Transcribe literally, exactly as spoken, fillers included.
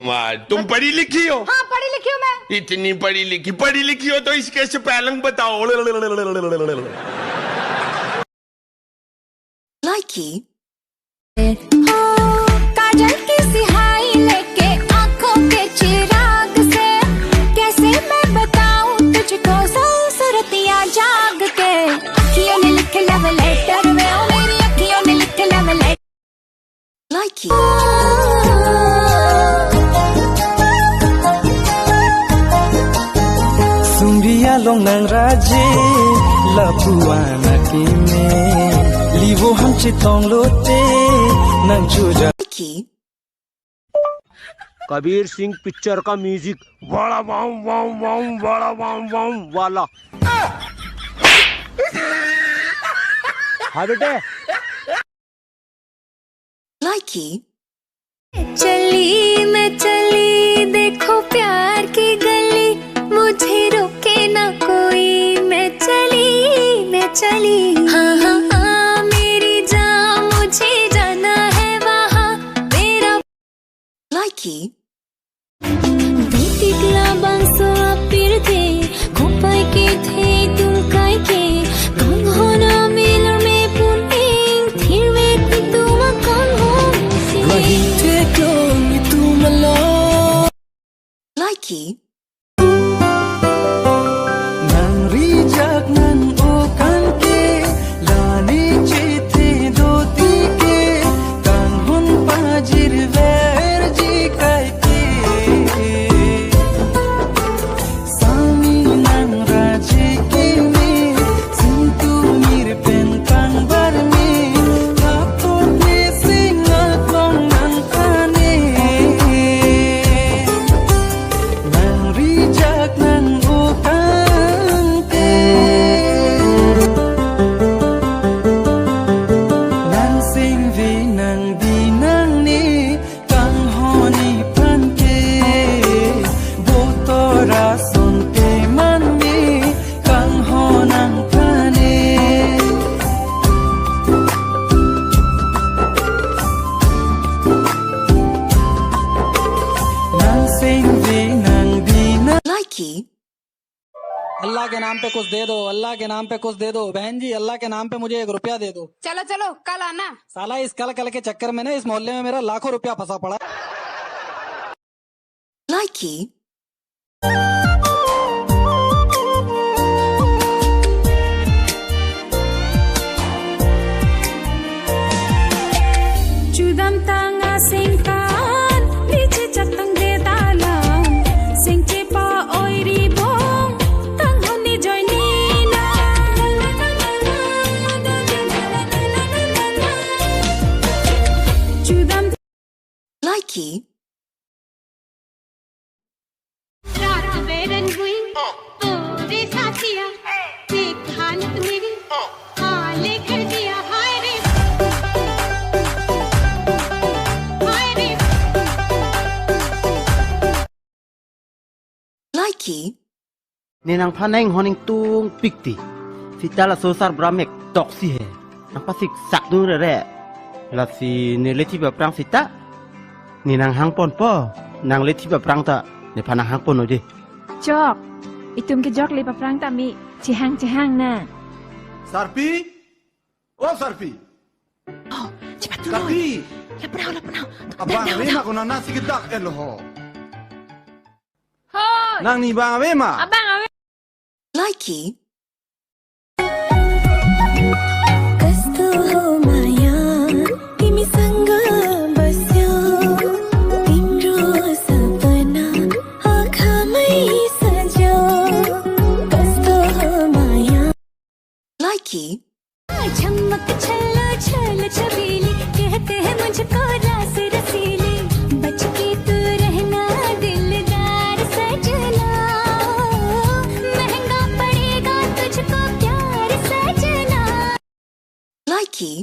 वाह, तुम पढ़ी लिखी हो? हाँ, पढ़ी लिखी हूँ मैं। इतनी पढ़ी लिखी, पढ़ी लिखी हो तो इसके से पहलंग बताओ। Likey। ओ, काजल की सिहाई लेके आंखों के चिराग से, कैसे मैं बताऊं तुझको, सौ सूरतियां जाग के। अखियों ने लिखे love letter वे, ओ मेरी अखियों ने लिखे love letter। Likey। Sumbi along nang raje, lapu-an akeme, livo ham chetong lote, nang chuja. Likey। Kabir Singh picture का म्यूजिक, वाला वाम वाम वाम, वाला वाम वाम वाला। हाँ बेटे। Likey। चली मैं चली, देखो प्यार की गली, मुझे रोके ना कोई, मैं चली, मैं चली। हाँ, हाँ, हाँ, मेरी जान, मुझे जाना है वहाँ, मेरा Likey। Dei tik labangso apirthe, kopai kethe itum kaike, kanghon amilor me pun ingthir me itum akanghon si. Lahei theklong itum along. Likey. Nang rijak nang okan ke, lani chethe doti ke, kanghon pajirverji kaike. Sami nang raje keme, sintu mir pen pangbar me, kapok me singa kong nang kane. Nang rijak nang okan ke, nang singve nang di nang ne, kanghon iphan ke, botora sonte man me, kanghon nang phane. Nang singve nang di nang. Likey। अल्लाह के नाम पे कुछ दे दो, अल्लाह के नाम पे कुछ दे दो, बहन जी, अल्लाह के नाम पे मुझे एक रुपया दे दो। चलो, चलो, कल आना। साला, इस कल कल के चक्कर में ना इस मोहल्ले में मेरा लाखों रुपया फंसा पड़ा है। Likey। Chudam tang aseng tan, niche chak tang de dalam, seng chepa-oi ri bong, tang hon ni join ni na. Chudam Likey। रात बेरंग हुई, तोरे साथिया, देख हालत मेरी, हाले कर दिया, हाय रे, हाय रे। Likey। Ne nangphan nang hon ingtungpik ti. Sita laso sarbura mek toksi he. Nangpasik sakdun rere. Lasi ne le thip aphrang sita. Ne nanghang ponpo. Nang le thip aphrang ta. Nephan nanghang pon oje. Chok. Itum ke jok le aphrang ta mi. Chehang chehang na. Sarpi? O Sarpi. Oh, cepat turun. Sarpi. Laprau, laprau. Abang Rena ko nang nasi kedak elo ho. Hoi. Nang ni bang ave ma? Abang ave. Likey. कस्तो हो माया तिमीसँग बस्यो, तिम्रो सपना आँखामै सज्यो। कस्तो हो माया। Likey। झमक छल्लो छल छबीली, कहते हैं मुझको रास रसीली, बच के तू रहना दिलदार सजना, महंगा पड़ेगा तुझको प्यार सजना। Likey।